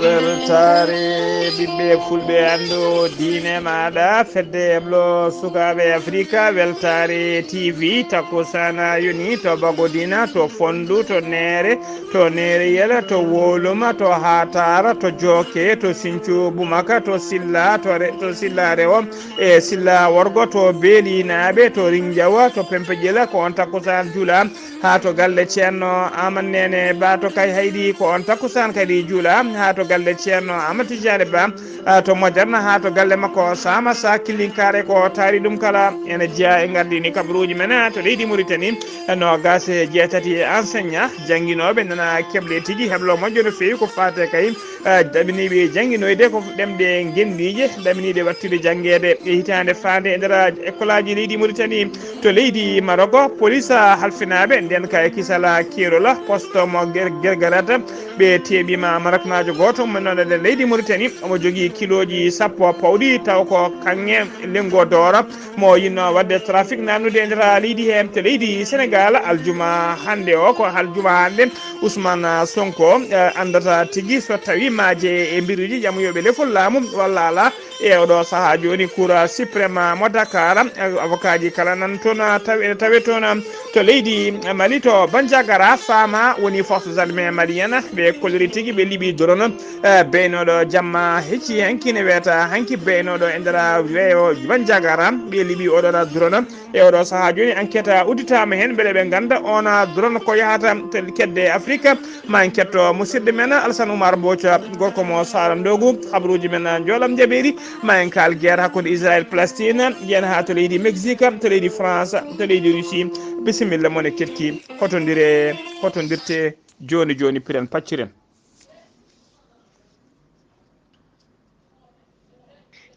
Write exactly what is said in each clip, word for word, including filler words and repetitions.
Weltaare ɓiɓɓe fulɓe, anndu diine maaɗa, fedde heblo sukaaɓe Afrika, weltaare T V, takkusana yoni to Bagodina, to Fondu, to Neere, to Neere Yela, to Woluma, to Hatara, to Joke, to Sincu Bumaka, to Silla, to Re-, to Silla Rewo, e Silla Worgo, to Beelinaaɓe, to Rinjawa, to Pempe Jela, ko on takkusaan jula. Haa to galle Ceerno Aman Neene Ba to Kay Haydi, ko on takkusaan kadi juula. Haa to galle Ceerno Aman Tijjaani Ba, ah, to Mojarna, haa to galle makko Sama Sa Killinkaare, ko taari ɗum kala. Ene jeyaa e ngardiini kabaruuji men, ah, to leydi Muritani, noogaas e jeetati enseignant, jannginooɓe, nana keble tigi, heblo moƴƴo no feewi ko faati kay, ah, ɗaɓɓiniiɓe jannginoyde ko ɗemɗe ngenndiije, ɗaɓɓiniiɗe waɗtude janngeede e hitaande faande e nder ekolaaji leydi Muritani. To leydi Maroko, polis halfinaaɓe ndeenka e kisal keerol, poste mo Ger-, Gergarata, ɓe teeɓiima Maroknaajo gooto umminooɗo nder leydi Muritani. Omo jogii kilooji sappo pawɗi, taw ko kaŋŋe lenngo doora mo yinnoo waɗde trafic naatnude e nder leydi hee. To leydi Senegaal, aljuma hannde o, ko aljuma hannde Ousmane Sonko, eh, anndata tigi so tawii maaje e mbiruuji ƴamuyooɓe lefol laamu walla alaa. E oɗo sahaa jooni, Cour suprême mo Dakar, avocatji kala nan toon, taw-, ene tawe toon to leydi Mali, to Bandiagara, Fama woni forces armées maliennes, ɓe kolliri tigi, ɓe liɓi drone, eh, beynooɗo jamma hecci hanki ne wiyata hanki beynooɗo e nder weeyo Bandiagara, ɓe liɓi oɗo drone. E oɗo sahaa jooni, enquête udditaama heen, mbele ɓe ngannda oon drone ko yahata to kedde Afrique. Ma en ketto musidɗo men Alassane Oumar Mbothio, gorko mo Saara Ndogu, habaruuji men Njoolam Jabeeri. Ma en kaal guerre hakkunde Israël Palestine, yen haa to leydi Mexique, to leydi France, to leydi Russie. Bisimilla mon e ketki, hotondire, hotondirte jooni jooni, piren pacciren.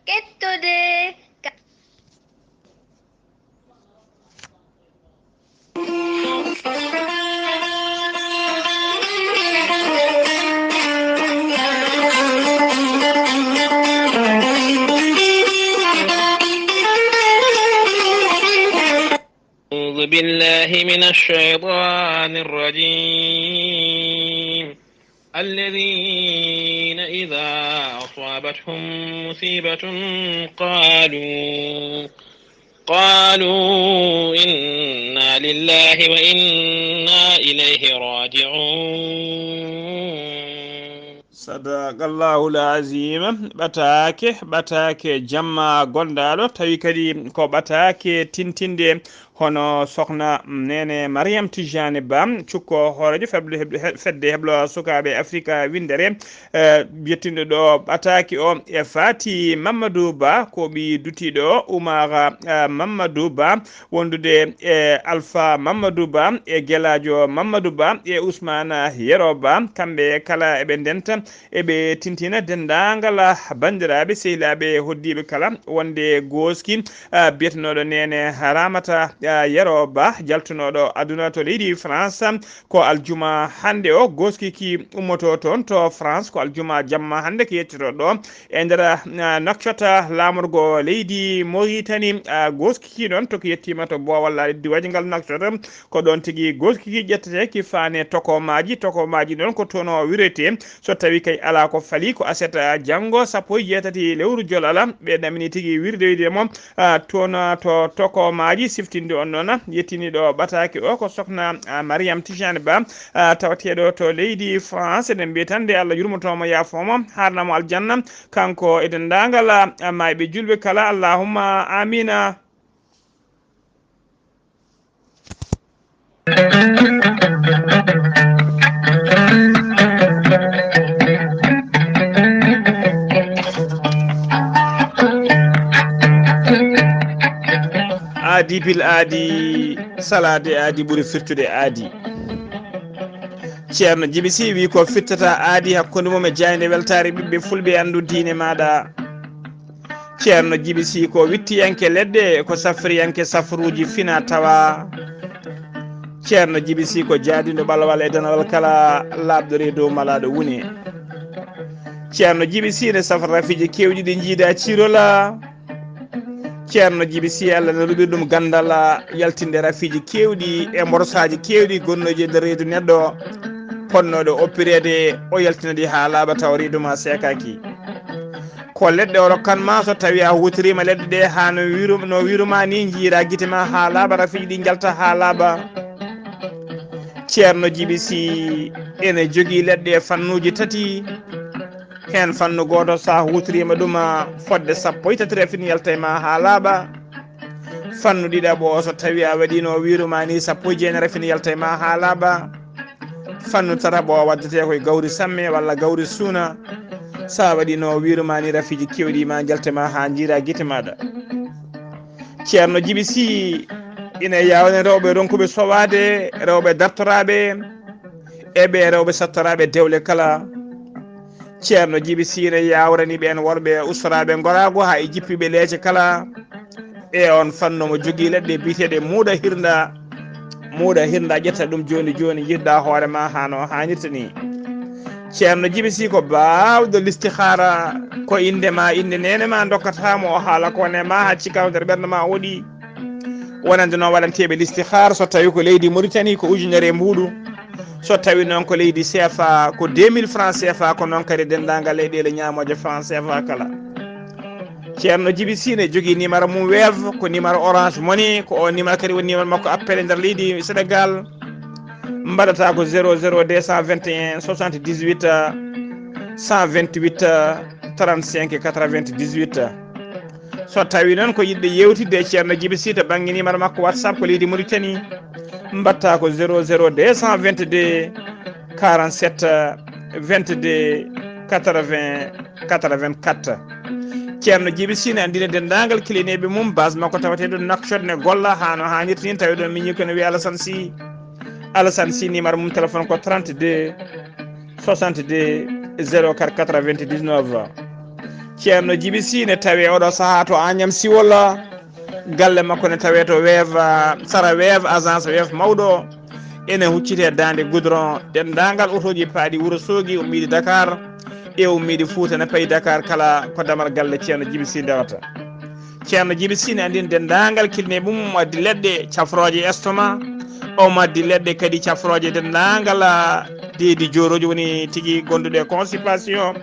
Kettude ka- أعوذ بالله من الشيطان الرجيم. الذين إذا أصابتهم مصيبة قالوا، قالوا إنا لله وإنا إليه راجعون. Sadaqallahul azim. Ɓataake, ɓataake jamma gondaɗo, tawi kadi ko ɓataake tintinde hono Sokhna Nene Mariam Tijani Ba, cukko hoorejo fedde, fedde heblo sukaaɓe Afrika winndere, eh, yettinɗo ɗo ɓataake o e Fati Mamadou Ba, ko ɓii dutiiɗo Oumar, eh, Mamadou Ba, wondude e Alpha Mamadou Ba, e Gelajo Mamadou Ba, e Ousmane Yero Ba, kamɓe kala eɓe ndenta, eɓe tintina denndaangal banndiraaɓe, sehilaaɓe, hoddiiɓe kala, wonde gooski, ah, biyetenooɗo Nene Ramata, ah, Yero Ba, jaltunooɗo aduna to leydi France, ko aljuma hannde o, gooski ki ummoto toon to France, ko aljuma jamma hannde ko yettoto ɗo e nder, ah, Nouakchott, laamorgo leydi Mauritanie, ah, gooski ki noon to ko yettiima to boowal laaɗe diwaji ngal Nouakchott, ko ɗoon tigi gooski ki ƴettete ki faane tokomaaji, tokomaaji noon ko toon o wirete, so tawi kay alaa ko fali ko aset, ah, janngo sappo e jeetati lewru jolala, ɓe ɗamini tigi wirde wirde mo, ah, toon, ah, to tokomaaji siftinde on noon, ah, yettiniiɗo ɓataake o ko Sokhna, ah, Mariam Tijani Ba, ah, tawateeɗo to leydi France. Eɗen mbiya tan nde Allah yurmoto mo, yaafo mo, haarna mo aljanna, kanko e denndaangal, ah, maayɓe julɓe kala. Allahumma amina. Aadi bil aadi, salaade aadi ɓuri firtude aadi. Ceerno Jibi Si wi ko fittata aadi hakkunde mum e jaaynde weltaare ɓiɓɓe fulɓe, anndu diine maaɗa. Ceerno Jibi Si ko wittiyanke leɗɗe, ko safriyanke safruuji fina tawa. Ceerno Jibi Si ko jaadindo ɓalawal e danawal kala laaɓɗo reedu malaaɗo wune. Ceerno Jibi Sii ne safra rafiiji keewɗi ɗi njiida ciirola. Ceerno Jibi Sii, Allah ne ruɓiri ɗum ganndal yaltinde rafiiji keewɗi e mborsaaji keewɗi gonnooji e nder reedu neɗɗo, potnooɗo oppireede, o yaltina ɗi haa laaɓa tawa reedu ma seekaaki. Ko leɗɗe o rokkan ma, so tawi a huutoriima leɗɗe ɗe haa no wiiru-, no wiiru ma ni, njiira gite ma haa laaɓa, rafiiji ɗi njalta haa laaɓa. Ceerno Jibi Sii ene jogii leɗɗe e fannuuji tati. Heen fannu gooto, so a huutoriima ɗum, fodde sappo e tati rafin yalta e ma haa laaɓa. Fannu ɗiɗaɓo o, so tawi a waɗiino wiiru ma ni, sappo e jeenayi rafin yalta e ma haa laaɓa. Fannu tataɓo o waddetee koye gawri samme walla gawri suuna. So a waɗiino wiiru ma ni, rafiiji keewɗi ma njalta e ma haa njiira gite maaɗa. Ceerno Jibi Sii ina yawna rewɓe ronkuɓe sowaade, rewɓe dartoraaɓe, e ɓe rewɓe sattoraaɓe dewle kala. Ceerno Jibi Sii ne yawrani ɓeen worɓe ustoraaɓe ngoraagu haa e jippiiɓe leece kala. E oon fannu omo jogii leɗɗe biyeteeɗe muuɗa hirnda. Muuɗa hirnda, ƴetta ɗum jooni jooni, njirda hoore ma haa no haanirta ni. Ceerno Jibi Sii ko baawɗo listihaara, ko innde ma, innde neene ma ndokkata mo, o haala ko woni e ma haa cikka ko nder ɓernde ma hoɗi. Wonande noon waɗanteeɓe listihaara, so tawi ko leydi Mauritanie ko ujunere e mbuuɗu, so tawi noon ko leydi C F A ko deux mille francs C F A, ko noon kadi denndaangal leyɗeele ñaamooje francs C F A kala. Ceerno Jibi Sii ne jogii numéro mum Wave, ko numéro Orange Money, ko o numéro kadi woni numéro makko appel e nder leydi Sénégal. Mbaɗata ko zéro zéro deux cent vingt et un soixante-dix-huit cent vingt-huit trente-cinq quatre-vingt-dix-huit. So tawi noon ko yiɗɓe yeewtidde e Ceerno Jibi Sii to bannge numéro makko WhatsApp ko leydi Mauritanie, mbaɗta ko zéro zéro deux cent vingt-deux quarante-sept vingt-deux quatre-vingts quatre-vingt-quatre. Ceerno Jibi Sii ne anndina denndaangal kilineeɓe mum, base makko tawateeɗo Nouakchott ne golla haa no haanirta ni, tawi ɗon miñi ko no wiya Alassane Sy. Alassane Sy numéro mum téléphone ko trente-deux soixante-deux zéro quatre quatre-vingt-dix-neuf. Ceerno Jibi Sii ne tawi oɗo sahaa to Agnam Siwol, galle makko ne tawe to Wave, sara Wave, agence Wave mawɗo. Ene hucciti e daande goudron, denndaangal otooji paaɗi Wuro Soogi, ummiiɗi Dakar e ummiiɗi Fuuta ne payi Dakar, kala ko damal galle Ceerno Jibi Sii ndewata. Ceerno Jibi Sii ne anndina denndaangal kilineeɓe mum, omo addi leɗɗe cafrooje estomac, omo addi leɗɗe kadi cafrooje denndaangal, ah, deedi joorooji woni tigi gonduɗe constipation,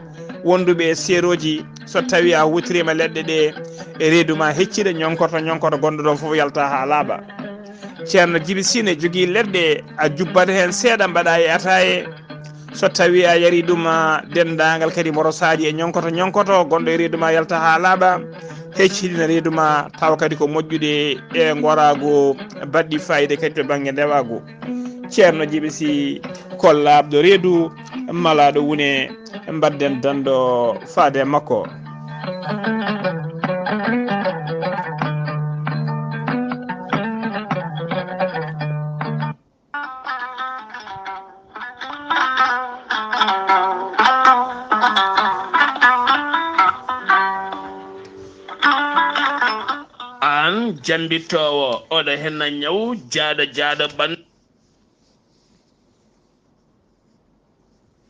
wonduɓe e seerooji. So tawi a huutoriima leɗɗe ɗe, e reedu ma hecciɗo, ñonkorto, ñonkorto gonɗo ɗon fof yalta haa laaɓa. Ceerno Jibi Sii ne jogii leɗɗe, a jubbat heen seeɗa, mbaɗa e ataaye. So tawi a yari ɗum, ah, denndaangal kadi mborosaaji e ñonkoto ñonkoto gonɗo e reedu ma yalta haa laaɓa, hecciɗina reedu ma, tawa kadi ko moƴƴude e ngoraagu baɗɗi fayida kadi to bannge ndewaagu. Ceerno Jibi Sii ko laaɓɗo reedu, malaaɗo wune, mbaɗden danndo faade e makko. Aan jammbitoowo, oɗo henna ñaw jaaɗo jaaɗo ɓandu.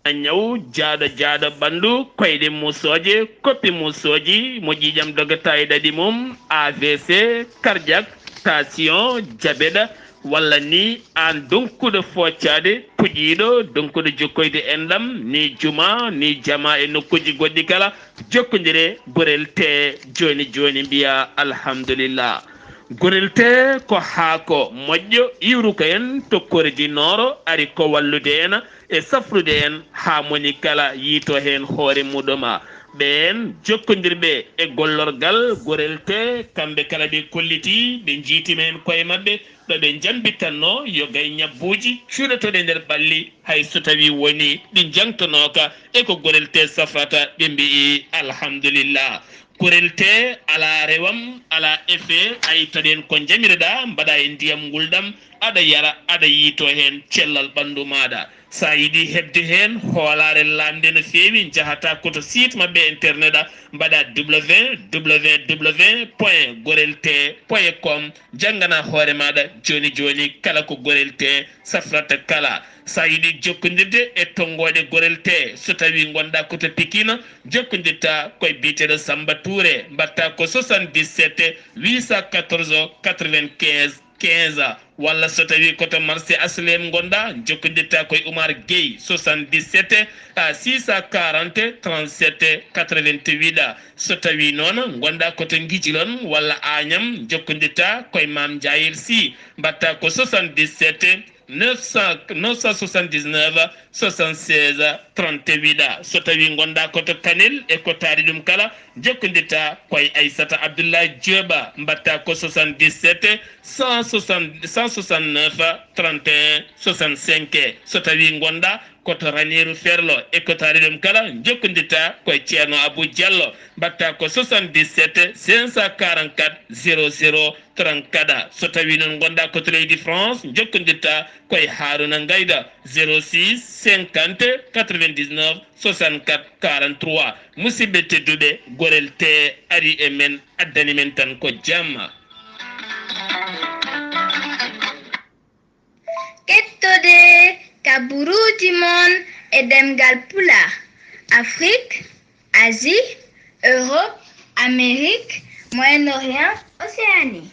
Ñaw jaaɗo jaaɗo ɓandu, koyɗe muusooje, koppi muusooji, mo ƴiiƴam dogata e ɗaɗi mum, A V C, cardiaque, tension, diabète, walla ni aan donkuɗo foocaade, puƴiiɗo, donkuɗo jokkoyde enɗam, ni juma, ni jama e nokkuuji goɗɗi kala, jokkondire Gorel Tee jooni jooni, mbiya alhamdulillah. Gorel Tee ko haako moƴƴo, iwruka en to kordi nooro, ari ko wallude en e safrude en haa moni kala yiito heen hoore muɗum. Ɓeen jokkondirɓe e gollorgal Gorel Tee, kamɓe kala ɓe kollitii, ɓe njiytima heen koye maɓɓe, ɗo ɓe njambitanno yo gay ñabbuuji cuuɗotooɗi e nder ɓalli, hay so tawii wonii ɗi njangtonooka, e ko Gorel Tee safrata, ɓe mbiyi alhamdulillah. Gorel Tee alaa rewam, alaa effet, a ittat heen ko njamiroɗaa, mbaɗaa e ndiyam ngulɗam, aɗa yara, aɗa yiito heen cellal ɓanndu maaɗa. So a yiɗi heɓde heen hoolaare laamnde no feewi, njahataa ko to site maɓɓe internet, mbaɗaa www point gorel t point com, jannganaa hoore maaɗa jooni jooni kala ko Gorel T safrata kala. So a yiɗi jokkondirde e tonngooɗe Gorel T, so tawii ngonɗaa ko to Pikine, jokkondirtaa ko e biyeteeɗo Samba Touré, mbaɗtaa ko soixante-dix-sept huit cent quatorze quatre-vingt-quinze quinze, walla so tawii ko to marché Aslem ngonɗaa, jokkondirtaa ko e Oumar Gueye, soixante-dix-sept six cent quarante trente-sept quatre-vingt-huit. So tawii noon ngonɗaa ko to Ngijilon walla Añam, jokkondirtaa ko e Maam Njaayel Sy, mbaɗtaa ko soixante-dix-sept neuf cent, neuf cent soixante-dix-neuf soixante-seize trente-huit. So tawii ngonɗaa ko to Kanel e ko taari ɗum kala, jokkondirtaa ko e Aissata Abdoulaye Diop, mbaɗtaa ko soixante-dix-sept cent soixante, cent soixante-neuf trente et un soixante-cinq. So tawii ngonɗaa ko to Raneeru Ferlo e ko taari ɗum kala, jokkondirtaa ko e Ceerno Abou Diallo, mbaɗtaa ko soixante-dix-sept cinq cent quarante-quatre zéro zéro trente-quatre. So tawii noon ngonɗaa ko to leydi France, jokkondirtaa ko e Haaruna Ngayda, zéro six cinquante quatre-vingt-dix-neuf soixante-quatre quarante-trois. Musidɓe tedduɓe, Gorel T ari e men, addani men tan ko jamma. Kettode kaburuuji mon e ɗemngal Pulaar, Afrik, Asie, Europe, Amérique, Moyen-Orient, Océanie.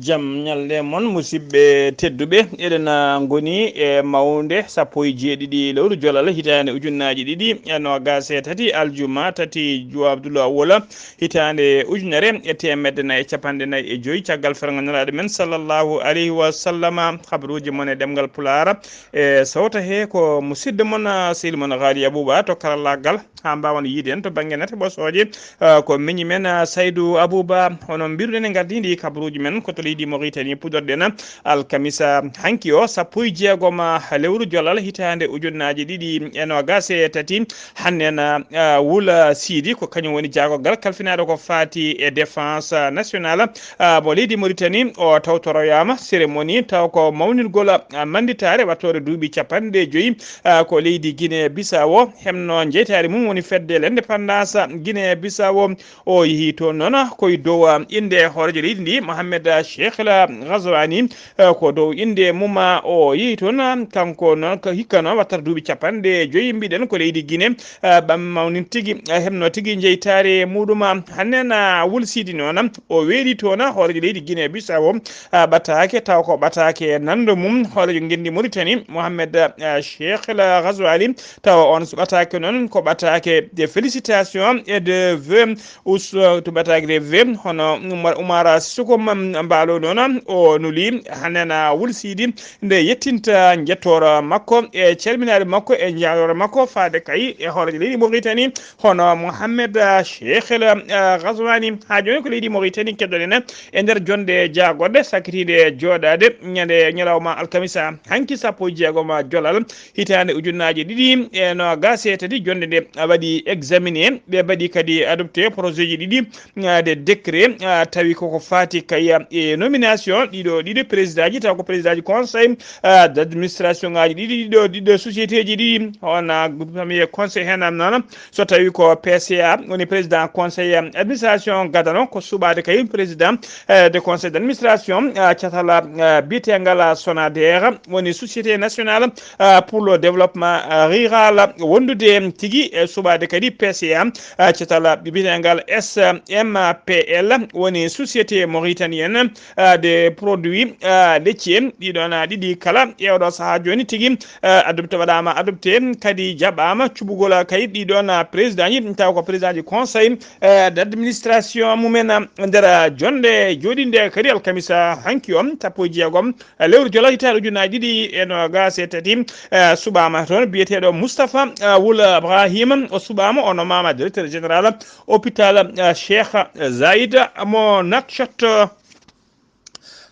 Jam ñalle mon, musidɓe tedduɓe. Eɗen, ah, ngoni e mawnde sappo e jeeɗiɗi lewru Jolal, hitaande ujunnaaji ɗiɗi e noogaas e tati, aljuma tati Juwaabdul Awwal, hitaande ujunere e teemedde nayi e capanɗe nayi e joy, caggal fergo Nelaaɗo men, sallallahu alayhi wa sallama. Habaruuji mon e ɗemngal Pulaar e sowta he ko musidɗo mon, ah, sehil mon Haali Abuuba to karallaagal, haa mbaawan yiide en to bannge nate ɓosooje, ah, ko miñi men, ah, Saydu Abuuba. Hono mbiruɗen e ngardiindi kabaruuji men ko to leydi Moritani, puɗɗorɗen alkamisa hanki o, sappo e jeegom lewru Jolal, hitaande ujunnaaji ɗiɗi e noogaas e tati. Hannden, ah, Wula Siidi ko kañum woni jaagorgal kalfinaaɗo ko faati e défense nationale, ah, mo leydi Moritani, o tawtoroyaama cérémonie taw ko mawningol, ah, mannditaare wattoore duuɓi capanɗe joyi, ah, ko leydi Guinée Bissau. Hemno jeytaare mum woni fedde l'indépendance Guinée Bissau. O yehi toon noon ko e dow, ah, innde hooreejo leydi ndi, Mohamed Cheikh El Ghazouani, eh, ko dow innde mum, ah, o yehi toon, ah, kanko noon ko hikka noon wattata duuɓi capanɗe joyi, mbiɗen ko leydi Guinée, ah, ɓam mawnin tigi, ah, hemno tigi jeytaare muɗum, ah, hannden, ah, Wul Siidi noon, o weeɗi toon, ah, hooreejo leydi Guinée Bissau, ah, ɓataake, taw ko ɓataake nanndo mum, hooreejo ngenndi Moritani, Mohamed, ah, Cheikh El Ghazouani, tawa on so ɓataake noon ko ɓataake de félicitation et de vœux, us, to ɓataake de vœux, hono Umar, Umar Sissoko Mam-, Mbaalo noon, o nuli hannden Wul Siidi nde yettinta njettoor makko e calminaare makko e jaaloore makko faade kay e hooreejo leydi Moritani, hono Mohamed Cheikh El, eh, Ghazouani. Haa jooni ko leydi Moritani keddoɗen e nder jonnde jaagorɗe sakkitiinde jooɗaade ñande ñalawma alkamisa hanki sappo e jeegom Jolal hitaande ujunnaaji ɗiɗi e noogaas e tati. Jonnde nde waɗi examiné, ɓe mbaɗi kadi adopté projet ji ɗiɗi, ah, de décret, ah, tawi koko faati kay, ah, e nomination ɗiɗo, ɗiɗo président ji, taw ko président ji conseil, ah, d'administration ngaji ɗiɗi, ɗiɗo, ɗiɗo société ji ɗiɗi, on, ah, premier conseil hen am noon, so tawi ko P C A, woni président conseil, ah, administration gadano, ko suɓaade kay président, eh, de conseil d'administration, ah, catal, ah, biyetengal, ah, Sonader, woni société nationale, ah, pour le développement, ah, rural, wondude tigi e suɓaade kadi P C A, ah, catal biyetengal S M P L, woni société mauritanienne, ah, des produits, ah, laitiers. Ɗiɗon, ah, ɗiɗi kala e oɗo sahaa jooni tigi, ah, adopté, waɗaama adopté, kadi jaɓaama cuɓugol, ah, kay ɗiɗon, ah, président ji, taw ko président ji conseil, eh, d'administration mumen, ah, nder, ah, jonnde jooɗinde kadi alkamisa hanki on, sappo e jeegom lewru Jolal hitaande ujunnaaji ɗiɗi e noogaas e tati, eh, suɓaama toon biyeteeɗo Moustapha, eh, Wul Ibrahima. O suɓaama, o nomaama directeur général hôpital, eh, Cheikh Zayed mo Nouakchott.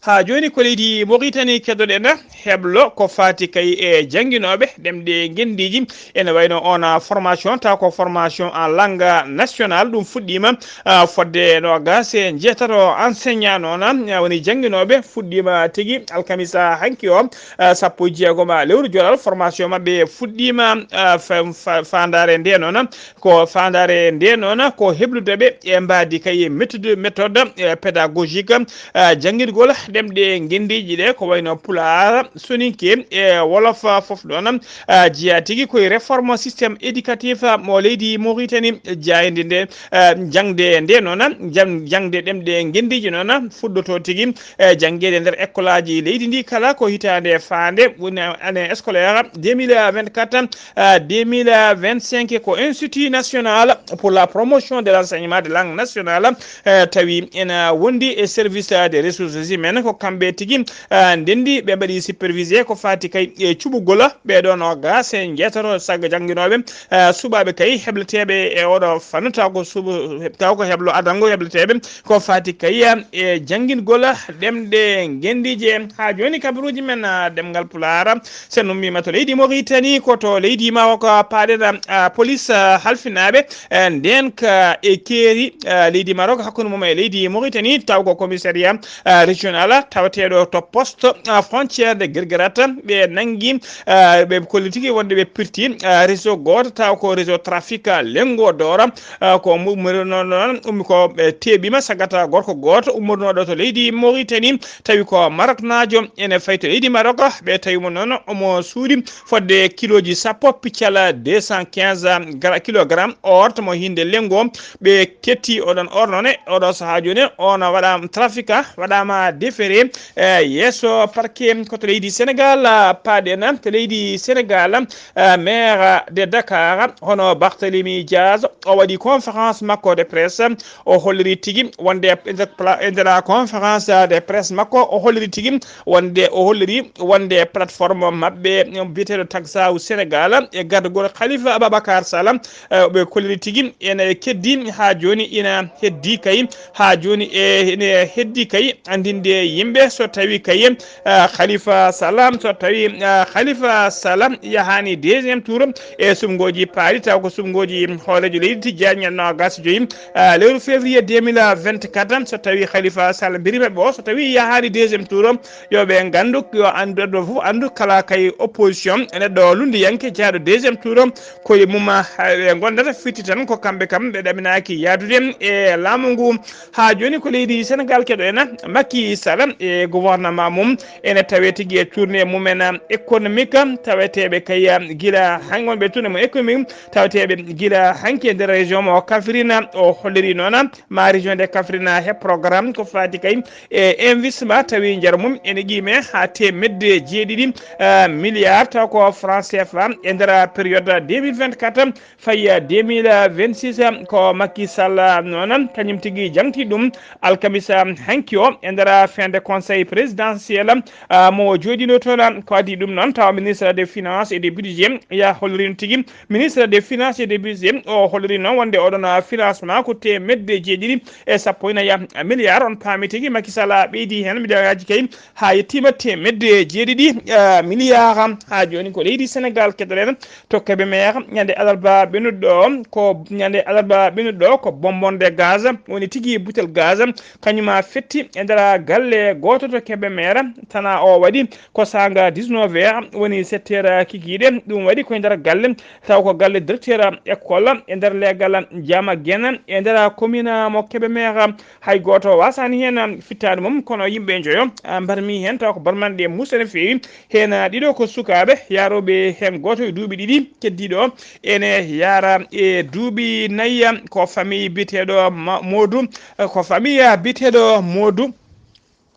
Haa jooni ko leydi Mauritanie keɗoɗen heblo ko faati kay e jannginooɓe ɗemɗe ngenndiiji, ene wayno on formation taw ko formation en langue nationale. Ɗum fuɗɗiima, ah, fodde noogaas e njeetato enseignant noon, ah, woni jannginooɓe fuɗɗiima tigi alkamisa hanki o, ah, sappo e jeegom lewru joral. Formation maɓɓe fuɗɗiima, ah, fa-, fa-, faandaare nde noon, ko faandaare nde noon ko heblude ɓe e mbaadi kay méthode, méthode, eh, pédagogique, ah, janngirgol ɗemɗe ngenndiiji ɗe ko wayno Pulaar, Soninke e Wolof, ah, fof noon, ah, jeyaa tigi koye réforme système éducatif, ah, mo leydi Mauritanie, jayndi nde, ah, jaŋde nde noon, jam-, jaŋde ɗemɗe ngenndiiji noon fuɗɗoto tigi, eh, janngeede nder école aji leydi ndi kala ko hitaande faande, woni année scolaire deux mille vingt-quatre, ah, deux mille vingt-cinq. Ko Institut national pour la promotion de l'enseignement de langue nationale, eh, tawi ena wondi e service des ressources humaines, ko kamɓe tigi, ah, ndenndi, ɓe mbaɗi supervisé ko faati kay e cuɓugol ɓeeɗo noogaas e njeetato saggo jannginooɓe, ah, suɓaaɓe kay hebleteeɓe e oɗo fannu, taw ko suɓo, taw ko heblo adango hebleteeɓe ko faati kay e janngingol ɗemɗe ngenndiije. Haa jooni kabaruuji men, ah, ɗemngal Pulaar, so en ummiima to leydi Mauritanie, ko to leydi Maroc paaɗen, ah, police, ah, halfinaaɓe, eh, ndeenka e keeri, ah, leydi Maroc hakkunde mum e leydi Mauritanie, taw ko commissariat, ah, régional tawateeɗo to poste, ah, frontière de Guerguerat. Ɓe nanngi, ah, ɓe kolli tigi wonde ɓe pirti, ah, réseau gooto taw ko réseau trafic, ah, lenngo doora, ah, ko mo ummorino noon, ummi ko ɓe teeɓiima sagata gorko gooto ummornooɗo to leydi Mauritanie, tawi ko Maroknaajo, ene fayi to leydi Maroc. Ɓe tawi mo noon omo suuɗi fodde kilooji sappo piccal deux cent quinze gra-, kilogramme or to mo hinde lenngo. Ɓe ketti oɗon or noon, e oɗo sahaa jooni, on waɗaama trafic, waɗaama déféré, eh, yeeso parquet ko to leydi Sénégal, ah, paaɗen to leydi Sénégal, ah, maire de Dakar, hono Barthélémy Diaz, o waɗi conférence makko de presse, o holliri tigi wonde e nder pla-, e nder conférence de presse makko, o holliri tigi wonde, o holliri wonde plateforme maɓɓe biyeteeɗo Taxawu Sénégal e gardagol Khalifa Ababacar Sall, eh, ɓe kolliri tigi ene keddi haa jooni, ina heddi kay, haa jooni e ene heddi kay anndinde yimɓe so tawi kay, eh, Khalifa Sall, so tawi, eh, Khalifa Sall yahaani deuxième tour e suɓngooji paaɗi, taw ko suɓngooji hooreejo leydi Tijjani Ñanno Agas Joyi, ah, lewru février deux mille vingt-quatre, so tawi Khalifa Sall mbiriima ɓe o, so tawi yahaani deuxième tour, yo ɓe nganndu, yo anndu, aduna fof anndu, kala kay opposition, neɗɗo lunndiyanke jaaɗo deuxième tour, koye mum, ah, ɓe ngondata fitti tan ko kamɓe kam ɓe ɗaminaaki yaadude e laamu ngu. Haa jooni ko leydi Sénégal keɗoɗen, Macky Sall e gouvernement mum ene tawee tigi e tournée mumen économique, taweteeɓe kay gila han-, wonɓe tournée mum économique, taweteeɓe gila hanki e nder région mo Kaffrine, o holliri noon ma région de Kaffrine he programme ko faati kay e investissement, tawi njar mum ene qiime haa teemedde jeeɗiɗi, eh, milliard, taw ko franc C F A e nder période deux mille vingt-quatre fayi deux mille vingt-six, ko Macky Sall noon kañum tigi jangti ɗum alkamisa hanki o e nder fin de conseil présidentiel, ah, mo jooɗino toon. Ko adii ɗum noon tawa ministre des finances et des budgets ya hollirin tigi ministre des finances et des budgets o holliri noon wonde oɗon financement ko teemedde jeeɗiɗi e sappo e nayi milliard. On paami tigi Macky Sall ɓeydi heen milliardaaji kay haa yettiima teemedde jeeɗiɗi, ah, milliard. Haa jooni ko leydi Sénégal keɗoɗen to Kébémer ñande alarba ɓennuɗo, ko ñande alarba ɓennuɗo ko bonbonne de gaz woni tigi butel gaz kañuma fetti e nder galle gooto to Kébémer. Tana o waɗi ko saanga dix-neuf heures, woni sept heures kikiiɗe. Ɗum waɗi ko e nder galle, taw ko galle directeur école e nder leegal Diama Guène e nder commune mo Kébémer. Hay gooto wasaani heen fittaandu mum, kono yimɓe njoyo, ah, mbarmi heen, taw ko barmanɗe muusa no feewi. Heen, ah, ɗiɗo ko sukaaɓe yaarooɓe heen, gooto e duuɓi ɗiɗi, keddiiɗo ene yaara e duuɓi nayi. Ko famille biyeteeɗo Ma-, Moodu, eh, ko famille biyeteeɗo Moodu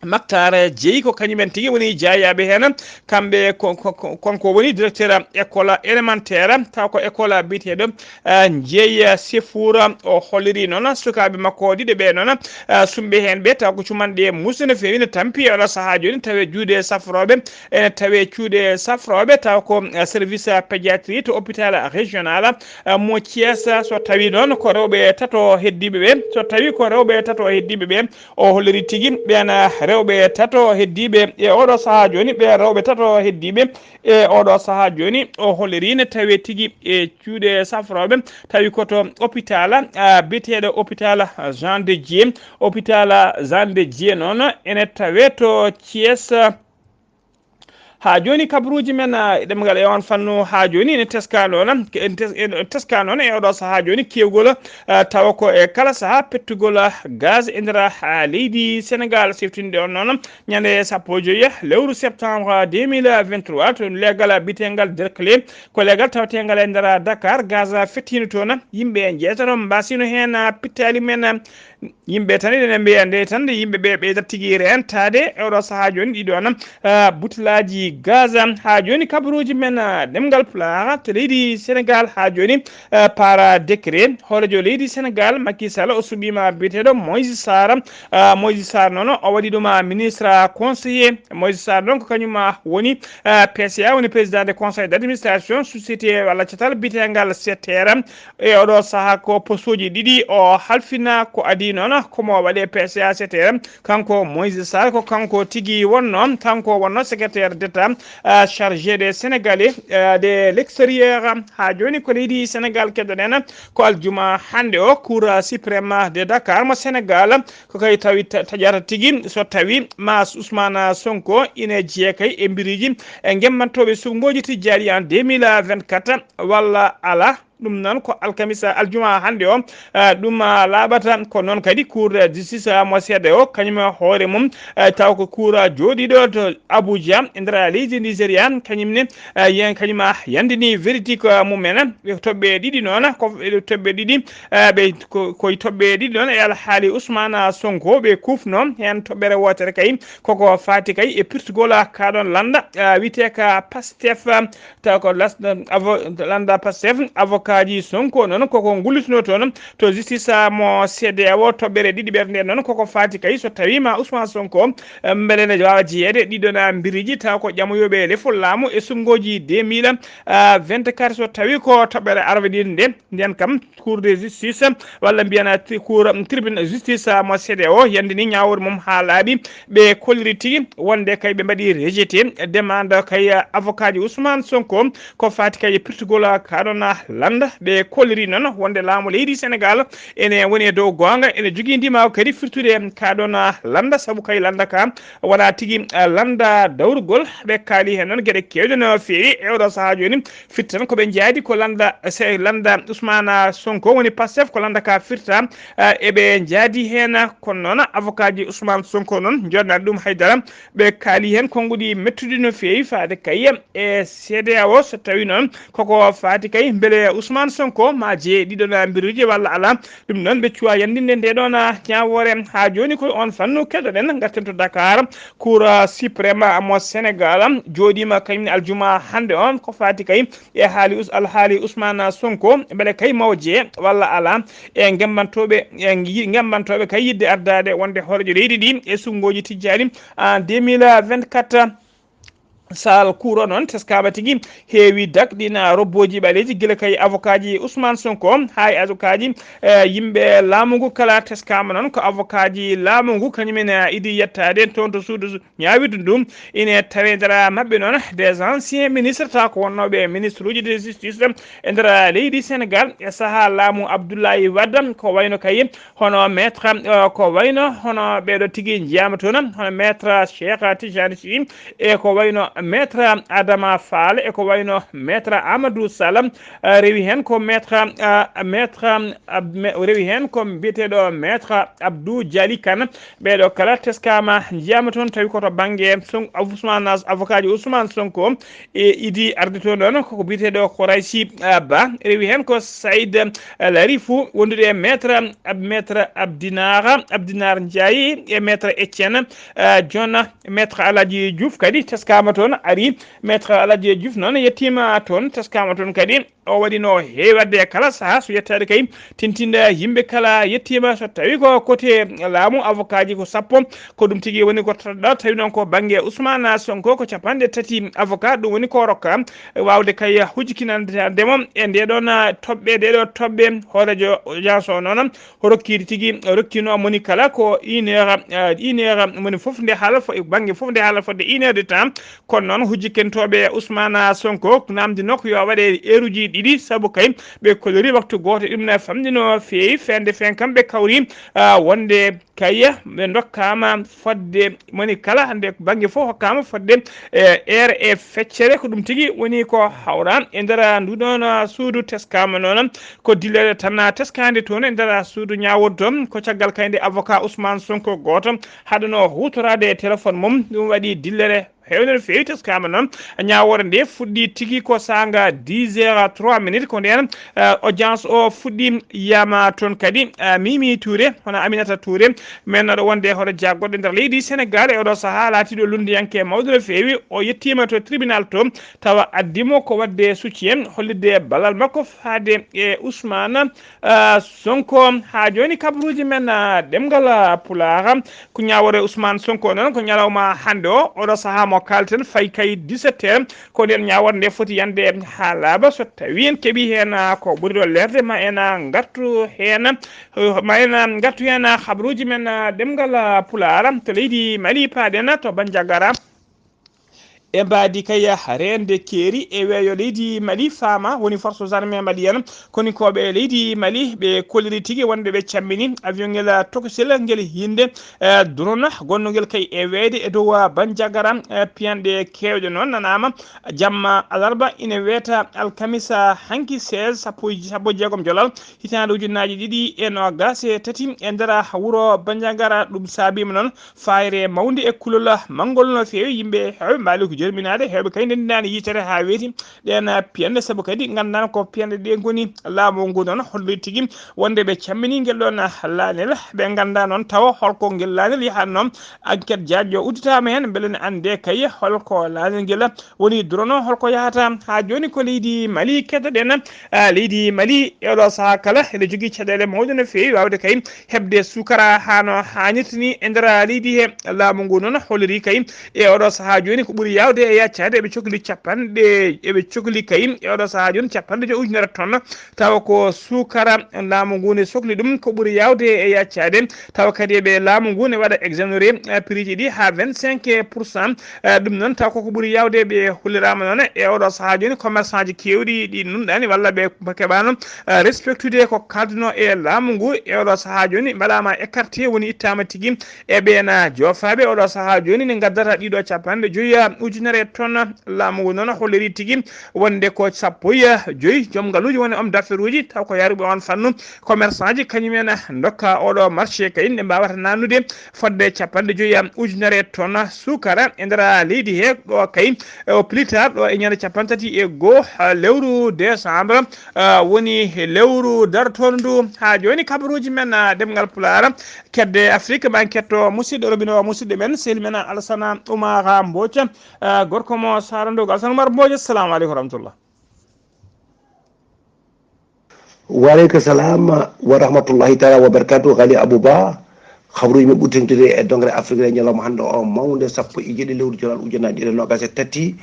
Maktar Jeyi, ko kañumen tigi woni jaayaaɓe heen. Kamɓe ko, ko, ko, kanko woni directeur école élémentaire, taw ko école biyeteeɗo, eh, Jeyi Sefour. O holliri noon sukaaɓe makko ɗiɗo ɓe noon, eh, sumɓe heen ɓe, taw ko cumanɗe muusa no feewi, ne tampi e oɗo sahaa jooni, tawi juuɗe safrooɓe, ene tawi cuuɗe safrooɓe, taw ko, eh, service pédiatrie to hôpital régional, eh, mo Thiès. So tawi noon ko rewɓe tato heddiiɓe ɓe, so tawi ko rewɓe tato heddiiɓe ɓe, o holliri tigi ɓeen, eh, rewɓe tato heddiiɓe e oɗo sahaa jooni, ɓe rewɓe tato heddiiɓe e oɗo sahaa jooni, o holliri ne tawee tigi e cuuɗe safrooɓe, tawi ko to hôpital, ah, biyeteeɗo hôpital Jean de Dieu. Hôpital Jean de Dieu noon ene tawee to Thiès. Haa jooni, kabaruuji men, ah, e ɗemngal e oon fannu, haa jooni ene teskaa noon, ene tes-, ene teskaa noon e oɗo sahaa jooni, keewgol, ah, tawa ko e kala sahaa pettugol, ah, gaz e nder, ah, leydi Senegaal. Siftinɗe on noon, ñande sappo e joy lewru septembre deux mille vingt-trois, to leegal biyeteengal Derklé, ko leegal taweteengal e nder Dakar, gaz fettiino toon, yimɓe njeetato mbaasino heen, ah, pittaali men, ah, Yimɓe tan ene mbiya nde tan, nde yimɓe ɓe ɓeydat tigi reentaade e oɗo sahaa jooni, ɗiɗo na, ah, butelaaji gaz. Haa jooni, kabaruuji men, ah, ɗemngal Pulaar to leydi Senegaal haa jooni, ah, par décret, hooreejo leydi Senegaal, Macky Sall, o suɓiima biyeteeɗo Moïse Sarr. Ah, Moïse Sarr noon, o waɗi ɗum, ah, ministre conseiller. Moïse Sarr noon, ko kañum, ah, woni, ah, P C A, woni président de conseil d'administration société walla catal biyeteengal C T R. E oɗo sahaa ko postuuji ɗiɗi o halfina, ko adii noon ko mo waɗe P C A C T R. Kanko Moïse Sarr ko kanko tigi wonno, kanko wonno secrétaire d'État, ah, chargé des Sénégalais, ah, de l'extérieur. Haa jooni ko leydi Senegaal keɗoɗen, ko aljuma hannde o, Cour suprême de Dakar mo Senegaal, ko kay tawi ta-, taƴata tigi so tawi ma Ousmane Sonko ine jeyaa kay e mbiriji e ngemmantooɓe suɓngooji tijjaaɗi en deux mille vingt-quatre walla alaa. Ɗum noon ko alkamisa, aljuma hannde o, ah, ɗum, ah, laaɓata. Ko noon kadi Cour de justice, ah, mo C E D E A O, kañum e hoore mum, ah, taw ko Cour, ah, jooɗiiɗo to Abuja, e nder leydi Nigeria, kañum ne, ah, yen kañum, ah, yandini verdict, ah, mum en. Ɓe toɓɓe ɗiɗi noon, ko ɓe toɓɓe ɗiɗi, ah, ɓe ko, koye toɓɓe ɗiɗi noon e alhaali Ousmane Sonko ɓe kufno heen. Toɓɓere wootere kay koko faati kay e pirtugol, ah, kaa ɗoon lannda, ah, wiyetee ka Pastef, ah, taw ko las-, avo-, lannda Pastef, avocat ji Sonko noon koko ngullutuno toon to justice, ah, mo C E D E A O. Toɓɓere ɗiɗi ɓerde noon koko faati kay so tawi ma Ousmane Sonko, eh, mbele ne waawa jeyeede ɗiɗo na mbiriji, taw ko ƴamoyooɓe lefol laamu e suɓngooji deux mille vingt-quatre, so tawi ko toɓɓere arwediinde nde, nden kam Cour de justice, walla mbiyana tri-, Cour, um, tribunal justice, ah, mo C E D E A O, yandini ñaawoore mum haa laaɓi, ɓe kolliri tigi wonde kay ɓe mbaɗi rejeté demande kay, ah, avocat ji Ousmane Sonko, ko faati kay e pirtugol, ah, kaa ɗoon, ah, lannda. Ɓe kolliri noon wonde laamu leydi Senegaal ene woni e dow goonga, ene jogii ndimaagu kadi firtude kaa ɗoon, ah, lannda, sabu kay lannda ka wonaa tigi, ah, lannda dawrugol. Ɓe kaali heen noon geɗe keewɗe no feewi e oɗo sahaa jooni. Firti tan ko ɓe njaadi ko lannda, se-, lannda Ousmane Sonko woni Pastef, ko lannda ka firta, ah, eɓe njaadi heen. Kono noon avocat ji Ousmane Sonko noon njooɗnaani ɗum haydara. Ɓe kaali heen konnguɗi mettuɗi no feewi faade kay e C E D E A O, so tawi noon koko faati kay mbele Ousmane Sonko ma jeye ɗiɗo na mbiruji walla alaa. Ɗum noon ɓe cuwa yandinde nde ɗoon ñaawoore. Haa jooni ko on fannu keɗoɗen, ngarten to Dakar. Cour suprême mo Senegaal jooɗiima kañum ne aljuma hannde on ko faati kay e haali Us-, alhaali Ousmane Sonko, mbele kay maw jeye walla alaa e ngemmantooɓe, e yi-, ngemmantooɓe kay yiɗde ardaade wonde hooreejo leydi ndi e suɓngooji tijjaaɗi en deux mille vingt-quatre. Sal Cour o noon teskaama tigi, heewi dakɗina robbooji ɓaleeji, gila kay avocat ji Ousmane Sonko haa e avocat ji, eh, yimɓe laamu ngu kala. Teskaama noon ko avocat ji laamu ngu kañum en, eh, idi yettaade toon to suudu ñaawirdu ndu. Ine tawee nder maɓɓe noon des anciens ministres, taw ko wonnooɓe ministre uji de justice e nder leydi Senegaal e sahaa laamu Abdoulaye Wade, ko wayno kay hono maître, eh, ko wayno hono ɓeeɗo tigi njiyaama toon, hono maître Cheikh Tidiane Sy, e ko wayno maître Adama Fall, e ko wayno maître Amadou Sall, eh, rewi heen ko maître, eh, maître, eh, me-, rewi heen ko mbiyeteeɗo maître Abdou Dialy Kane. Ɓeeɗo kala teskaama njiyaama toon, tawi ko to bannge Son-, Ousmane, avocat ji Ousmane Sonko, e idi arde toon ɗoon, koko biyeteeɗo Kouraysi, ah, Ba. Rewi heen ko Saïd, ah, Larifou, wondude e maître, ah, maître Abdinar, Abdinar Ndiaye e maître Etienne, ah, John, maître Aladji Diouf kadi teskaama toon. Ari. Maître Aladji Diouf noon yettiima toon, teskaama toon kadi. O waɗi no heewi waɗde e kala sahaa, so yettaade kay tintinɗe yimɓe kala yettiima, so tawi ko côté laamu, avocat ji ko sappo, ko ɗum tigi woni ko toɗɗa. Tawi noon ko bannge Ousmane Sonko ko capanɗe tati avocat, ɗum woni ko rokka waawde kay hujkinande mo e ndee ɗoon toɓɓe, ɗee ɗoo toɓɓe. Hooreejo audience o noon, o rokkiiɗi tigi, rokkino moni kala ko une heure, euh, une heure, moni fof nde haala fo-, bannge fof nde haala fodde une heure de temps. Kono noon, hujjikentooɓe Ousmane Sonko naamndino ko yo waɗe eeruji ɗiɗi, sabu kay ɓe kolori waktu gooto. Ɗum ne famɗi no feewi, feende fen kam ɓe kawri, ah, wonde kay ɓe ndokkaama fodde, moni kala hannde bannge fof hokkaama fodde, e heure e feccere. Ko ɗum tigi woni ko hawra e nder ndu ɗoon suudu teskaama noon. Ko dillere tan teskaande toon e nder suudu ñaawoodo toon. Ko caggal kay nde avocat Ousmane Sonko gooto haɗano huutoraade e téléphone mum. Ɗum waɗi dillere heewde no feewi. Teskaama noon, ñaawoore nde fuɗɗi tigi ko saanga dix heures trois minutes. Ko ndeen, eh, audience o fuɗɗi. Yiyama toon kadi, eh, Mimi Touré, hono Aminata Touré, men aɗo wonde hoto jaggoɗo nder leydi Sénégal e oɗo sahaa, laatiiɗo lunndiyanke mawɗo no feewi. O yettiima to tribunal to, tawa addimo ko waɗde soutien, hollitde ballal makko faade e Ousmane, ah, Sonko. Haa jooni, kabaruuji men, ah, ɗemngal, ah, Pulaar, ko ñaawoore Ousmane Sonko noon, ko ñalawma hannde o, oɗo sahaa mo kaalten, fayi kay dix-sept heures. Ko ndeen ñaawoore nde foti yande haa laaɓa. So tawi en keɓi heen, ah, ko ɓuri ɗo leerde, ma en, ah, ngartu heen, eh, ma en, ah, ngartu heen, ah, kabaruuji men, ah, ɗemngal, ah, Pulaar. To leydi Mali paaɗen, to Bandiagara. E mbaadi kay reende keeri e weeyo leydi Mali, faama woni forces armées maliennes, konikooɓe leydi Mali, ɓe kolliri tigi wonde ɓe cammini avion ngel tokosel ngel hinde, eh, drone gonnongel kay e weeyde e dow, ah, Bandiagara, eh, piyanɗe keewɗe noon nanaama jamma alarba, ina weeta alkamisa hanki seize, sappo, sappo e jeegom jolal, hitaande ujunnaaji ɗiɗi e noogaas e tati, e nder wuro Bandiagara. Ɗum saabiima noon fayre mawnde e kulol manngol no feewi. Yimɓe heewɓe mbaali ko jerminaade, heewɓe kadi ndenndinaani yitere haa weeti ɗeen piyanɗe, sabu kadi nganndan ko piyanɗe ɗe ngoni. Laamu ngu noon holli tigi wonde ɓe cammini ngel ɗoon laanel. Ɓe ngannda noon tawa holko ngel laanel yahatnoo. Enquête jaajjo udditaama heen, mbele ne annde kay holko laanel ngel woni drone o, holko yahata. Haa jooni ko leydi Mali keddoɗen. Ah, leydi Mali e oɗo sahaa kala ene jogii caɗeele mawɗe no feewi waawde kay heɓde suukara haa no haanirta ni e nder leydi he. Laamu ngu noon holliri kay e oɗo sahaa jooni ko ɓuri yaawde e yaccaade eɓe cokli capanɗe, eɓe cokli kay e oɗo sahaa jooni capanɗe joy ujunere tonne, tawa ko suukara laamu ngu ne sokli ɗum ko ɓuri yaawde e yaccaade, tawa kadi eɓe laamu ngu ne waɗa exonéré, eh, prix ji ɗi haa vingt-cinq pour cent. Eh, ɗum noon taw koko ɓuri yaawde ɓe holliraama noon e oɗo sahaa jooni commerçant ji keewɗi ɗi nunɗaani walla ɓe keɓaano, eh, respectude ko kaalduno e laamu ngu. E oɗo sahaa jooni mbaɗaama écarté, woni ittaama tigi e ɓeen joofaaɓe. Oɗo sahaa jooni ne ngaddata ɗiɗo capanɗe joyi ujunere tonne. Laamu ngu noon holliri tigi wonde ko sappo e joyi joom ngaluuji woni homme d'affaires uji taw ko yaruɓe on fannu. Commerçant ji kañum en ndokka oɗo marché kay nde mbawata nannude fodde capanɗe joyi ujunere tonne suukara e nder leydi he. Ɗo kay, eh, au plus tard ɗo e ñande capanɗe tati e goo, ah, lewru décembre, ah, woni lewru dartoondu ndu. Haa jooni kabaruuji men, ah, ɗemngal Pulaar, kedde Afrique, ma en ketto musidɗo robino o, musidɗo men, sehil men Alassane Oumar Mbodj, ah, gorko mo Sarandogo. Alassane Oumar Mbodj, assalamu aleykum wa rahmatullah. Waaleykum salam wa rahmatullahi taala wa barakatuh. Ghali Abou Ba, habaruuji men ɓurtintude e dongre Afrique e ñalawma hannde o mawnde sappo e jeeɗiɗi lewru jolal ujunaaji ɗiɗi e noogaas e tati.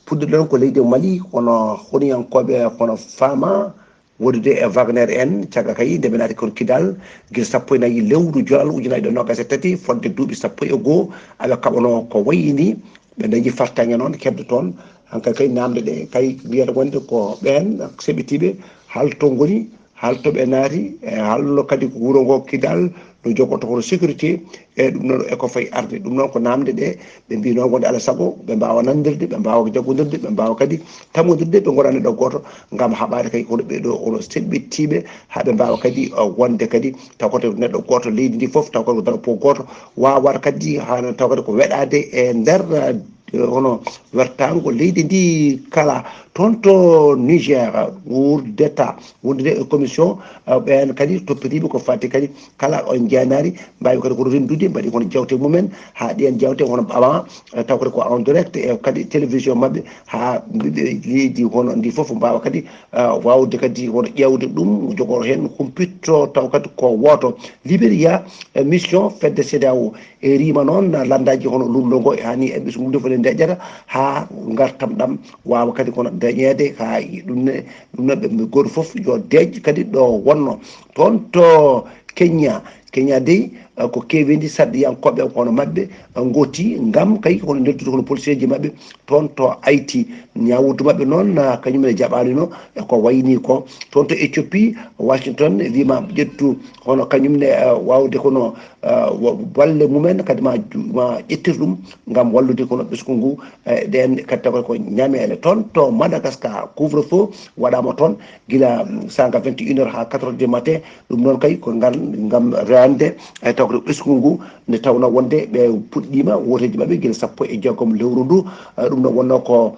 Puɗɗiɗen ko leydi Mali, kono honiyankooɓe kono faama wondude e Wagner en, caggal kay nde ɓe naati kon Kidal, gila sappo e nayi lewru jolal ujunaaji ɗiɗi e noogaas e tati, fodde duuɓi sappo e goo, aɓe kaɓanoo ko wayi ni, ɓe dañi fartaŋŋe noon kedde toon. Hankadi kay naamnde ɗe kay mbiyata wonde ko ɓeen seɓitiiɓe, hal to ngoni, hal to ɓe naati, e hal no kadi ko wuro ngo Kidal no jogotoo hono sécurité, e ɗum noon e ko fayi arde. Ɗum noon ko naamnde ɗe ɓe mbii noon wonde alaa sago ɓe mbaawa nanndirde, ɓe mbaawa jaggondirde, ɓe mbaawa kadi tammondirde, ɓe ngona neɗɗo gooto ngam haɓaade kay kono ɓee ɗoo hono seɓɓittiiɓe haa ɓe mbaawa kadi, uh, wonde kadi taw ko neɗɗo gooto leydi ndi fof, taw ko drapeau gooto, waawata kadi haa taw kadi ko weɗaade e nder, uh, hono wertaango leydi ndi kala. Toon to Niger, wurdeta wondude e commission, eh, ɓeen kadi toppitiiɓe ko fati kadi kala on jeenaari, mbaawi kadi kono renndude, mbaɗi kono jawte mumen, haa ɗeen jawte hono ɓama, eh, taw kadi ko en direct e kadi télévision maɓɓe, haa ɓiɓɓe leydi hono ndi fof mbaawa kadi, eh, waawde kadi hono ƴeewde ɗum, jogoo heen humpitto taw kadi ko wooto. Liberia, eh, mission fedde CEDEAO, e riima noon lanndaaji hono luulndo ngo e hani e ɓesngu ndu foti ndeƴƴata haa ngartam ɗam waawa kadi kono dañeede haa ɗum ne, ɗum ne ɓe gooto fof yo deeƴ kadi ɗo wonno. Toon to Kenya, Kenya dey, eh, ko keeweendi sarɗiyankooɓe hono maɓɓe, eh, ngooti ngam kay hono neldude hono poliseeji maɓɓe toon to Haïti. Ñaawuutu maɓɓe noon, ah, kañum ne jaɓaani no e ko wayni ko. Toon to Éthiopie, Washington wiima ƴettu hono kañum ne, ah, waawde kono, ah, wa-, balle mumen kadi ma ju-, ma ƴettir ɗum ngam wallude kono ɓesngu ngu, eh, ɗeen kadi taw ko ñameele. Toon to Madagascar, couvre-feu waɗaama toon gila, mm, sanga vingt et une heures haa quatre heures du matin. Ɗum noon kay ko ngal ngam rewande, eh, taw ko ɓesngu ngu nde tawno wonde ɓe puɗɗiima wooteeji maɓɓe gila sappo e jeegom lewru ndu. Eh, ɗum noon wonno ko,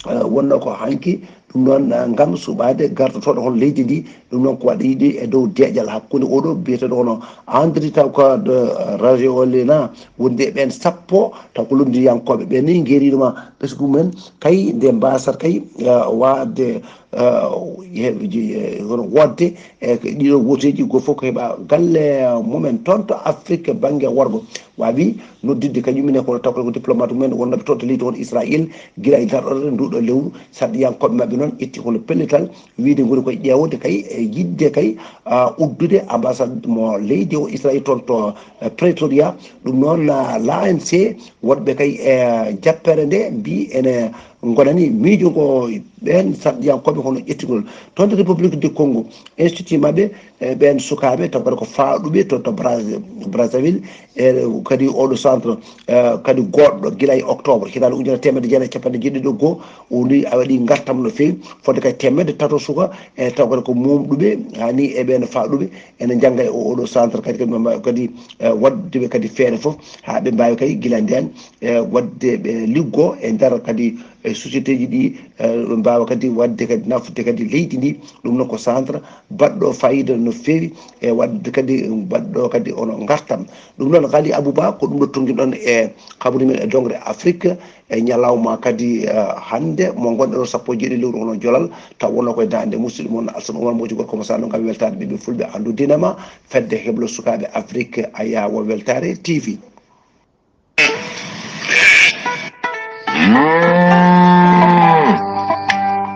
eh, wonno ko hanki. Ɗum noon, eh, ngam suɓaade gartotooɗo hono leydi ndi. Ɗum noon ko waɗa yiɗi e dow deeƴal hakkunde oɗo biyeteeɗo hono Andri taw ko de Rajoelina wondi e ɓeen sappo taw ko lonndiyankooɓe ɓe ni ngeeriinoma ɓesngu men kay nde mbasata kay, eh, waɗde, eh, he-, je-, eh, hono woodde e ko ɗiɗo wooteeji goo fof ko heɓa galle mumen toon to Afrique bannge worgo. Waawi noddidde kañum ne kono taw ko diplomate mumen wonnooɓe toon to leydi hono Israël gila e darɗorde nduɗo lewru. Sarɗiyankooɓe maɓɓe noon ƴetti kono pellital wiide ngoni koye ƴeewde kay e yiɗde kay, ah, uddude ambassade mo leydi o Israël toon to, eh, Pretoria. Ɗum noon, ah, l'A N C wonɓe kay e jappere nde mbi ene ngonani miijo ngo ɓeen sarɗiyankooɓe hono ƴettigol. Toon to République du Congo, institut maɓɓe, eh, ɓeen sukaaɓe taw kadi ko faaɗuɓe to, to Bras-, Brazzaville, e kadi oɗo centre, eh, kadi goɗɗo gila e octobre hitaande ujunere teemedde jeenayi e capanɗe jeeɗiɗi e goo, o ni a waɗi ngartam no feewi, fodde kadi teemedde tato suka, e taw kadi ko momɗuɓe, hani e ɓeen faaɗuɓe, ene njannga e o-, oɗo centre kadi, kadi, kadi, eh, waɗde ɓe kadi feere fof, haa ɓe mbaawi kadi gila ndeen, eh, waɗde ɓe liggo e nder kadi e société ji ɗi, eh, ɓe mbaawa kadi waɗde kadi nafde kadi leydi ndi. Ɗum noon ko centre baɗɗo fayida no feewi e waɗde kadi baɗɗo kadi ono ngartam. Ɗum noon Ghali Abouba ko ɗum ɗo tonngin ɗon e kabri men e dongre Afrique e ñalawma kadi, eh, hannde mo ngonɗen o sappo e jeeɗi lewru ono jolal taw wonno koye daande musidɗo mon Alsan Oumar Moƴƴi gorko mo sano ngam weltaade ɓiɓɓe fulɓe anndu dinama fedde heblo sukaaɓe Afrique a yawa weltaare T V.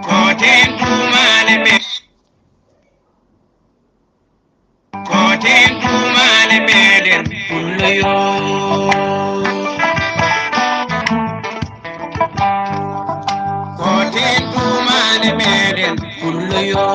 Koten tumale me. Koten tumale meɗen pulloyo. Koten tumale meɗen pulloyo.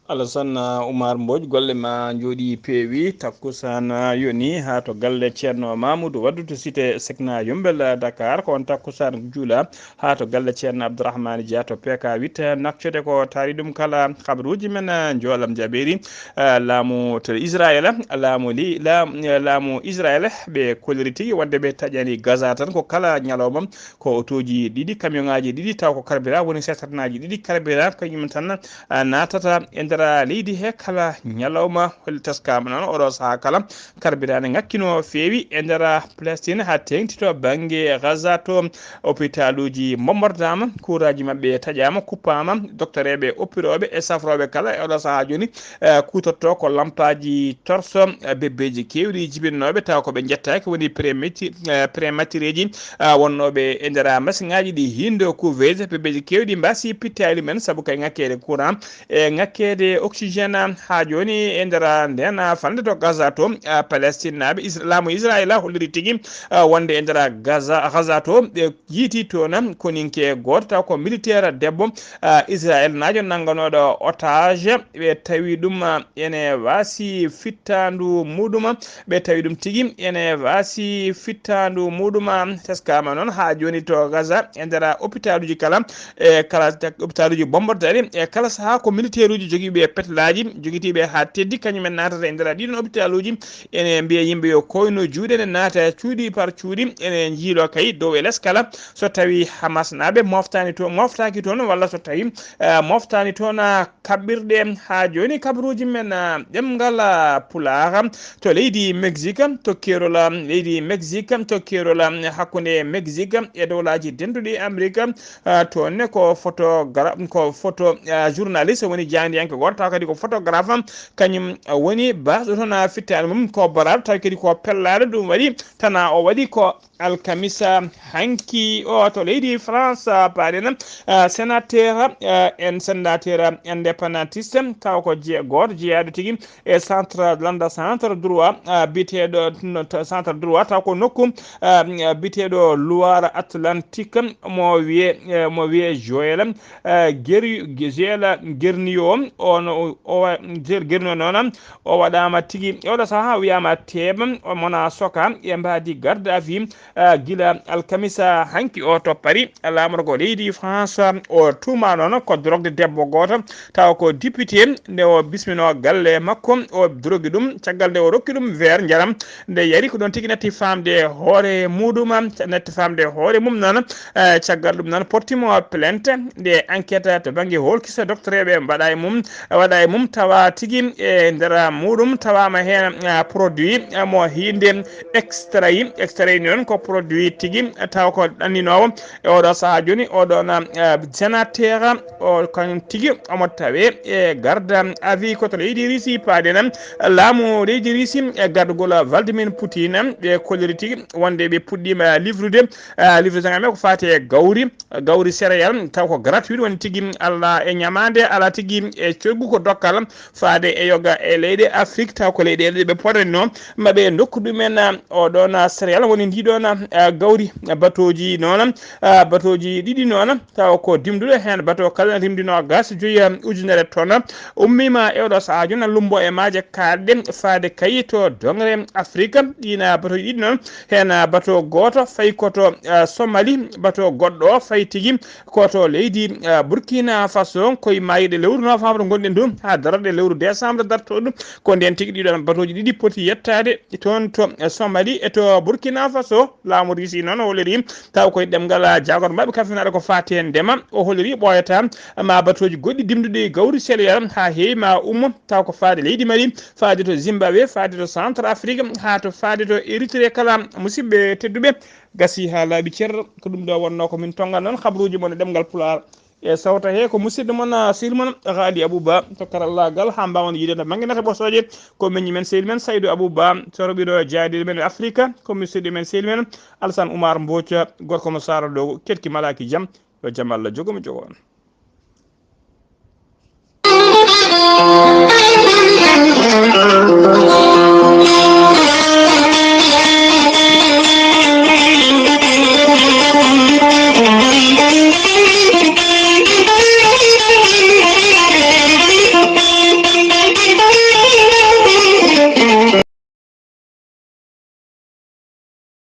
Alassane Oumar Mbodj, golle ma njooɗi peewi. Takkusaan yoni haa to galle Ceerno Mamoudou Waddou to cité Sekna Yumbel Dakar. Ko on takkusaan juula haa to galle Ceerno Abdourahmane Dia to P K huit. Naccode ko taari ɗum kala habaruuji men, eh, njoolam jabeeri, eh, laamu to Israel, laamu li-, laam-, eh, laamu Israel ɓe koliri tigi wonde ɓe taƴani Gaza tan ko kala ñalawma ko otooji ɗiɗi, kamiyonŋaaji ɗiɗi taw ko carburant woni seetatnaaji ɗiɗi carburant kañum tan, ah, naatata e nder leydi he kala ñalawma. Holi taskaama noon oɗo sahaa kala carburant ne ŋakki no feewi e nder Palestine haa teeŋti to bannge Gaza to hôpitaluuji mbommordaama, kuuraaji maɓɓe taƴaama, kuppaama, doktoreeɓe, oppirooɓe e safrooɓe kala e oɗo sahaa jooni, eh, kuutorto ko lampaaji torso, eh, bebbeeji keewɗi jibinanooɓe tawa ko ɓe njettaaki woni prémati-, eh, prématureeji, ah, wonnooɓe e nder masiŋaaji ɗi hindo couveuse, bebbeeji keewɗi mbaasi pittaali men sabu kay ŋakkeede courant e ŋakkeede oxygène haa jooni e nder nden, ah, falnde to Gaza to, ah, Palestine naaɓe Is-, laamu Israel holliri tigi, ah, wonde e nder Gaza, Gaza to ɓe yiiti toon koninke gooto taw ko militaire debbo, ah, Israel naajo nannganooɗo otage ɓe tawi ɗum, ah, ene waasi fittaandu muɗum, ɓe tawi ɗum tigi ene waasi fittaandu muɗum. Teskaama noon haa jooni to Gaza e nder hôpitaluuji kala e kala hôpitaluuji bombardaaɗi e kala sahaa ko militaireji jogiiɓe e petlaaji jogitiiɓe haa teddi, kañum en naatata e nder ɗiɗon hôpitaluuji. Ene mbiya yimɓe yo koyno juuɗe, ne naata cuuɗi par cuuɗi, ene njiilo kay dow e les kala. So tawi Hamas naaɓe moftaani toon, moftaaki toon, walla so tawi, eh, moftaani toon, ah, kaɓɓirɗe haa jooni, kabaruuji men, ah, ɗemngal, ah, Pulaar, to leydi Mexique, to keerol, ah, leydi Mexique, to keerol, ah, hakkunde Mexique e dowlaaji dentuɗi Amérique, ah, toon ne ko photogra-, ko photo, ah, journaliste woni jaandiyanke gooto, tawa kadi ko photographe, kañum woni baasɗo toon, ah, fittaandu mum ko baraaɗo, tawi kadi ko pellaaɗo, ɗum waɗi tana o waɗi ko alkamisa hanki o to leydi France, ah, paaɗen, ah, sénateur, ah, en sénateur indépendantiste, taw ko je-, gooto jeyaaɗo tigi e centre, lannda centre droit, ah, biyeteeɗo no to centre droit, taw ko nokku, ah, biyeteeɗo Loire Atlantique, mo wiye, eh, mo wiye Joël, eh, Guer-, Joël Guernier, on o, o wa-, Joël Guernier noon, o waɗaama tigi, e oɗo sahaa o wiyaama teema, o mona soka e mbaadi garde à vue, ah, gila alkamisa hanki o to Paris, laamorgo leydi France, o tuuma noon ko drogue de debbo gooto, tawa ko député, nde o bismino galle makko, o drogi ɗum, caggal nde o rokki ɗum verre njaram, nde yari ko ɗon tigi natti famde hoore muɗum, natti famde hoore mum noon, eh, caggal ɗum noon portimo plainte, nde enquête to bannge hoolkisa doctereɓe mbaɗa e mum, waɗa e mum tawa tigi e nder muɗum tawama heen, ah, produit, ah, mo hinde extrait, extrait noon ko produit tigi taw ko ɗanninoowo e oɗo sahaa jooni, oɗon, ah, sénateur o kañum tigi omo tawe e garde à vue ko to leydi Russie paaɗen, laamu leydi Russie e gardugol Vladimir Poutine, ɓe kolliri tigi wonde ɓe puɗɗiima livrude, ah, livrude ngam ko faati e gawri, gawri céréale, taw ko gratuit woni tigi, ala e ñamaande, ala tigi e coggu, ko dokkal faade e yoga e leyɗe Afrique, taw ko leyɗe ɗe ɓe podanno maɓe ndokku ɗumen, ah, o ɗon, ah, céréale woni ndi ɗon, ah, gawri, batooji noon, ah, batooji ɗiɗi noon, taw ko dimduɗo heen bato kala rimdino gas joyi, ah, ujunere ton, ummiima e oɗo sahaa jooni lumbo e maaje kaaɗɗe faade kay to dongre Afrique, ɗiin batooji ɗiɗi noon, heen bato gooto fayi ko to, ah, Somali, bato goɗɗo o fayi tigi ko to leydi, ah, Burkina Faso, koye maayirɗe lewru novembre ngonɗen ɗum, haa darorɗe lewru décembre dartoɗo ɗum. Ko ndeen tigi ɗiɗon batooji ɗiɗi poti yettaade toon to, eh, Somali e to Burkina Faso. Laamu Risi noon holliri taw koye ɗemngal, ah, jaagorɗo maɓɓe kalfinaaɗo ko faati e ndema. O holliri ɓooyata ma batooji goɗɗi dimduɗi gawri céréale haa heewi ma ummo, taw ko faade leydi Mali, faade to Zimbabwe, faade to Centre Afrique, haa to faade to Érythrée kala. Musidɓe tedduɓe, gasi haa laaɓi cer, ko ɗum ɗo wonnoo ko min tonngan noon kabaruuji mon e ɗemngal Pulaar. E sawta he ko musidɗo mon, ah, sehil mon Ghali Abou Ba to karallaagal, haa mbaawen yiide no bannge nate ɓosooje. Ko meññi men sehil men Saydou Abou Ba, coroɓiɗo jaaɗiiɗo men e Afrique, ko musidɗo men sehil men Alassane Oumar Mbodj, gorko mo Saara Dogo, ketki malaaki jam, yo jam Allah jogo mo jogo on.